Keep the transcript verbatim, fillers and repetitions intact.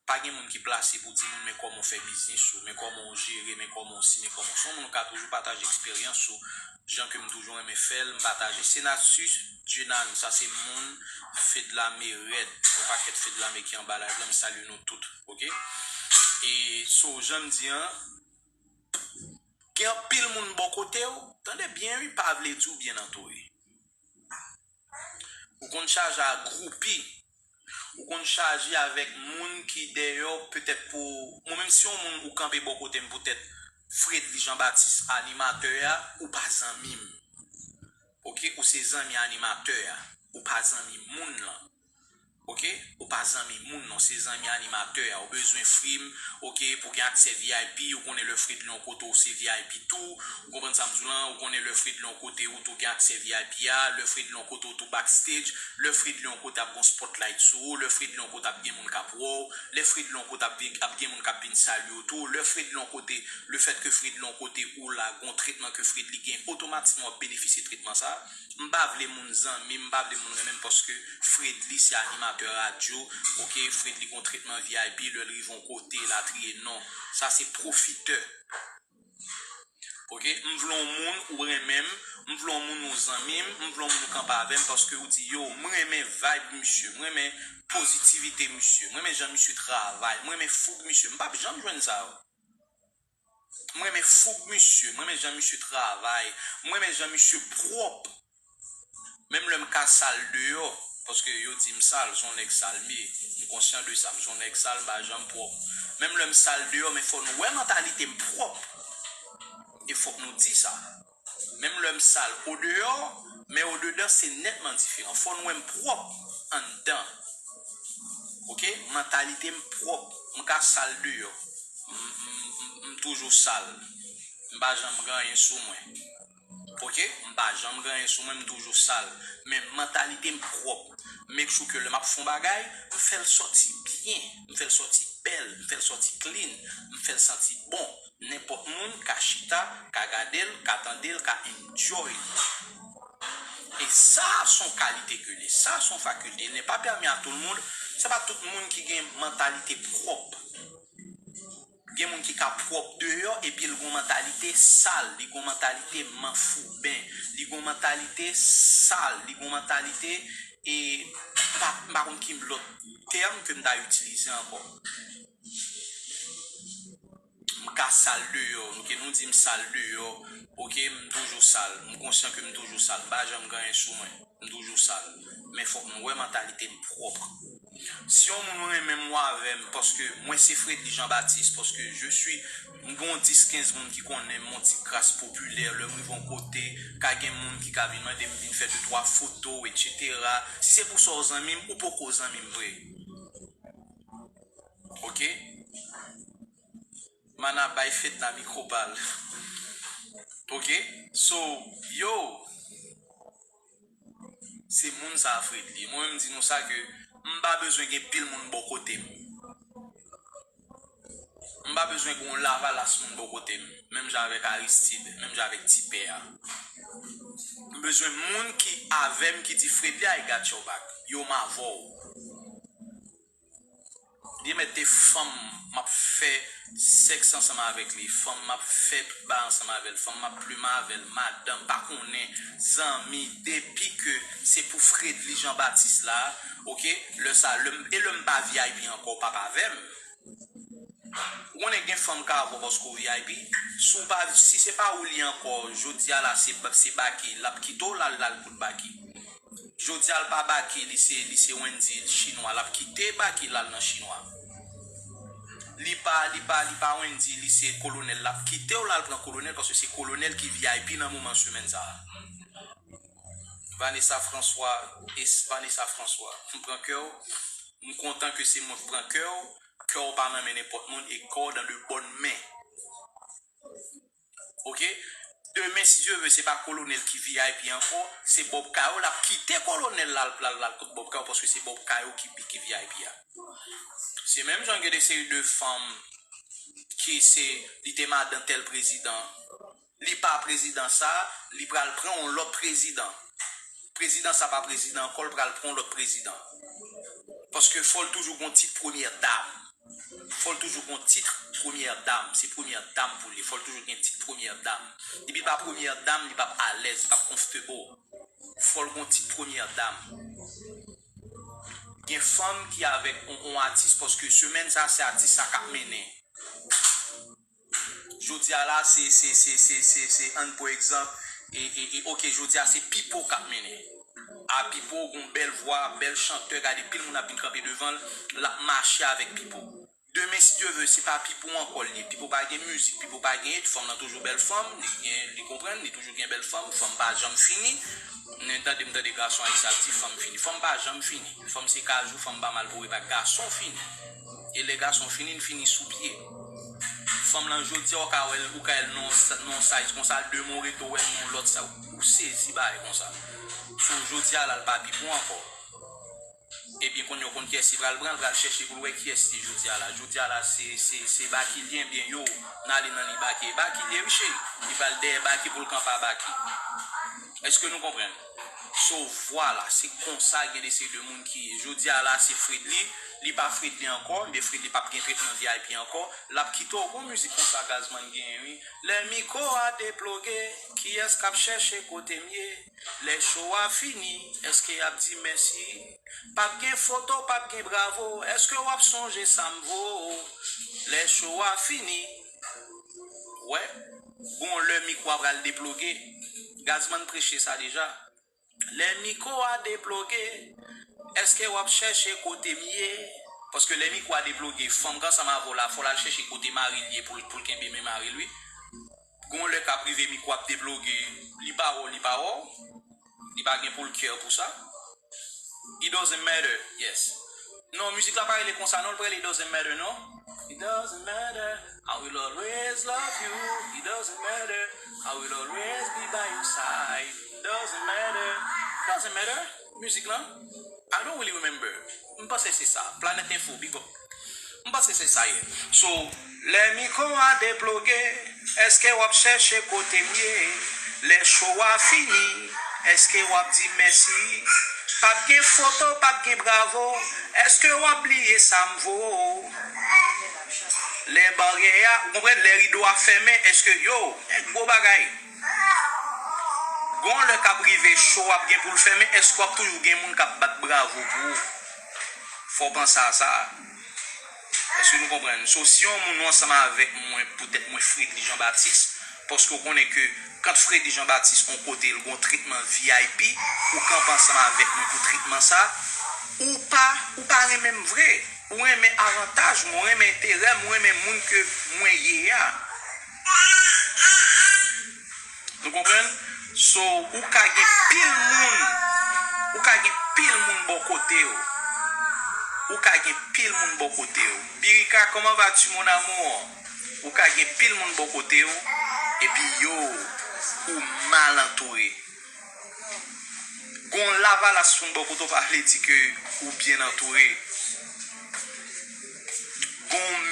Pa gen moun ki plase pou di moun men kòman w fè biznis ou, men kòman w jere, men kòman w si, men kòman w sa. Yon moun ka toujou pataje eksperyans ou, jan ke m toujou renmen fè l, m pataje. Senatus Jenan, sa se moun Fedlame rèd. Yon pakèt Fedlame ki anba live la, m salye nou tout, oke? E so, jan m di an, gen anpil moun bò kote w, tande byen wi, pa vle di w byen antoure. Ou konn chaje a groupi. Ou konn chaje avèk moun ki dèyè w, petèt pou, mwen menm si yon moun ou kanpe bò kote m poutèt Fredly Jean Baptiste animatè a, ou pa zanmi m. Oke, ou se zanmi animatè a, ou pa zanmi moun lan. Oke, ou pa zanmi moun non, se zanmi animatè a. Ou bezwen free m, oke, pou gen aksè V I P, ou konnen lè Fredly yon kote ou se V I P tou, ou konprann sa m di w lan, ou konnen lè Fredly yon kote ou tou gen aksè V I P a, lè Fredly yon kote ou tou backstage, lè Fredly yon kote ap gon spotlight sou ou, lè Fredly yon kote ap gen moun k ap wè w, lè Fredly yon kote ap, ap gen moun k ap vin salye w tou, lè Fredly yon kote, lefèt ke Fredly yon kote ou la, gon tretman ke Fredly gen, otomatikman w ap benefisye tretman sa. M pa vle moun zanmi m, m pa vle moun renmen m paske Fredly se animatè radyo, oke, Fredly gon tretman V I P, lè l rive yon kote, l a triye non. Sa se pwofitè. Oke, m vle yon moun ou renmen m, m vle yon moun ou zanmi m, m vle yon moun ou kanpe avè m paske ou di, yo, m renmen vibe misye, m renmen pozitivite misye, m renmen jan misye travay, m renmen foug misye, m p ap janm jwenn sa yo. M renmen foug misye, m renmen jan misye travay, m renmen jan misye pwòp. Menm lè m ka sal deyò, paske yo di m sal, se yon nèg sal m ye. M konsyan de sa, m se yon nèg sal, m pa janm pwòp. Menm lè m sal deyò, men fò nou wè mantalite m pwòp. E fòk nou di sa. Menm lè m sal odeyò, men odedan se nètman diferan. Fò nou wè m pwòp anndan. Oke? Mantalite m pwòp. M ka sal deyò. M, m, m, m toujou sal. M pa janm gen anyen sou mwen. Oke? M pa janm gen anyen sou mwen, m toujou sal. Men mantalite m pwòp. Make sure ke lè m ap fè yon bagay, m fè l sòti byen, m fè l sòti bèl, m fè l sòti clean, m fè l santi bon. Nenpòt moun ka chita, ka gade l, ka tande l, ka enjoy li. E sa, se yon kalite ke li, sa, se yon fakilte. Il n'est pas permis à tout le monde, se pa tout moun ki gen mantalite pwòp. Gen moun ki ka pwòp deyò, epi l gon mantalite sal, li gon mantalite manfouben, li gon mantalite sal, li gon mantalite, e, m pa, m pa konn ki lòt tèm ke m ta itilize ankò. M ka sal deyò, oke, nou di m sal deyò, oke, m toujou sal, m konsyan ke m toujou sal, m pa janm gen anyen sou mwen, m toujou sal. Men fòk nou wè mantalite m pwòp. Si yon moun renmen m ou avè m, paske mwen se Fredly Jean Baptiste, paske je suis, m gon dis kenz moun ki konnen m, yon ti kras popilè, lè m rive yon kote, ka gen moun ki ka vin mande m vin fè de twa foto, etsetera. Si se pou sa w zanmi m, ou poko zanmi m vre. Oke? Mana bay Fedna mikwo pa l. Oke? So, yo, se moun sa a Fredly. Mwen menm di nou sa ke m pa bezwen gen pil moun bò kote m. M pa bezwen gen yon lavalas moun bò kote m. Menm jan avèk Aristide, menm jan avèk Ti Pè a. M bezwen moun ki avè m ki di, Fredly, I got your back. Yo, m avè w. Li mèt te fanm m ap fè sèks ansanm avèk li, fanm m ap fè tout bagay ansanm avè l, fanm m ap plimen avè l, madanm, pa konnen, zanmi, depi ke se pou Fredly Jean Baptiste la, oke, lè sa, lè m, e lè m pa V I P ankò, w p ap avè m. Ou konnen gen fanm ka avè w paske w V I P, si w pa, si se pa ou li ankò, jodi a la, se, se Baky, l ap kite w, l al, l al kot Baky. Jodi a l pa Baky, li se, li se Wendyy chinwa, l ap kite Baky l al nan chinwa. Li pa, li pa, li pa Wendyy, li se kolonèl, l ap kite w l al pran kolonèl, paske se kolonèl ki V I P nan moman semèn sa a. Vanessa François, es Vanessa François, m pran kè w, m kontan ke se mwen k pran kè w, kè w pa nan men nenpòt moun e kè w dans de bonnes mains. Oke? Demen, si Dye vle, se pa kolonèl ki V I P ankò, se Bob Cayo, l ap kite kolonèl la, l al, l al kot Bob Cayo, paske se Bob Cayo ki, ki V I P a. Se menm jan gen de seri de fanm ki se, li te madan tèl prezidan, li pa prezidan sa, li pral pran yon lòt prezidan. Prezidan sa pa prezidan ankò, l pral pran yon lòt prezidan. Paske fò l toujou gon ti premyè dam. Fò l toujou gon tit premyè dam. Se premyè dam pou li. Fò l toujou gen tit premyè dam. Depi l pa premyè dam, li p ap alèz, li p ap comfortable. Fò l gon tit premyè dam. Gen fanm ki avèk on, on atis, paske semèn sa, se atis sa k ap mennen. Jodi a la, se, se, se, se, se, se, ann pran egzanp, e, e, e, oke, jodi a, se Pipo k ap mennen. A Pipo, gon bèl vwa, bèl chantè, gade pil moun ap vin kanpe devan l, l ap mache avèk Pipo. Demen, si Dye ve, se pa Pipo ankò l ye. Pipo pa gen mizik, Pipo pa gen et, fanm nan toujou bèl fanm, li gen, li konprann, li toujou gen bèl fanm, fanm pa janm fini. Men tande m tande gason ayisyen ap di fanm fini. Fanm pa janm fini. Fanm se kajou, fanm pa mal pou repa. Gason fini. E lè gason fini, l fini sou pye. Fanm lan jodi a, ou ka wè l, ou ka wè l nan yon sa- nan yon size konsa, demen w rete w wè l nan yon lòt sa, ou sezi bagay konsa. So, jodi a la, l pa Pipo ankò. Ebyen, kounye a, ou konn kiyès li pral pran, l pral chèche pou l wè kiyès li jodi a la. Jodi a la, se, se, se Baky li ye, ebyen, yo, n ale nan li Baky. Baky li ye, wi, cheri. Li pral dèyè Baky pou l kanpe a Baky. Èske nou konprann? So, vwala, se konsa gen de seri de moun ki ye. Jodi a la, se Fredly. Li pa Fredly ankò, men Fredly p ap gen tretman V I P ankò. L ap kite w gon mizik konsa Gazman genyen, wi. Lè mikwo a deploge, kiyès k ap chèche kote m ye? Lè show a fini, èske y ap di mèsi? P ap gen foto, p ap gen bravo, èske w ap sonje sa m vo? Lè show a fini, wè, gon lè mikwo a pral deploge. Gazman preche sa deja. Lè mikwo a deploge, èske w ap chèche kote m ye? Paske lè mikwo a deploge, fanm k ansanm avè w la, fò l al chèche kote mari l ye pou l, pou l kenbe men mari l, wi. Gon lè k ap rive, mikwo ap deploge, li pa wè w, li pa wè w. Li pa gen pou l care pou sa. It doesn't matter, yes. Non, mizik la pa rele konsa, non, l pa rele It doesn't matter, non. It doesn't matter, I will always love you. It doesn't matter, I will always be by your side. It doesn't matter, it doesn't matter. Mizik lan, I don't really remember. M panse se sa. Planet Info, big up. M panse se sa ye. So, lè mikwo a deploge, èske w ap chèche kote m ye? Lè show a fini, èske w ap di mèsi? P ap gen foto, p ap gen bravo, èske w ap bliye sa m vo? Lè baryè a, ou konprann, lè rido a fèmen, èske, yo, e gwo bagay. Gon lè k ap rive, show ap gen pou l fèmen, èske w ap toujou gen moun k ap bat bravo pou ou? Fò w panse a sa. Èske nou konprann? So, si yon moun ou ansanm avèk mwen, poutèt mwen Fredly Jean Baptiste, paske w konnen ke kan Fredly Jean Baptiste on kote, l gon tretman V I P, ou kanpe ansanm avèk mwen pou tretman sa, ou pa, ou pa renmen m vre. Ou renmen avantaj mwen, ou renmen enterè m, ou renmen moun ke mwen ye a. Nou konprann? So, ou ka gen pil moun, ou ka gen pil moun bò kote w. Ou ka gen pil moun bò kote w. Birika, comment vas-tu, mon amour? Ou ka gen pil moun bò kote w, epi yo, ou mal antoure. Gon lavalas moun bò kote w pa vle di ke ou byen antoure. Gon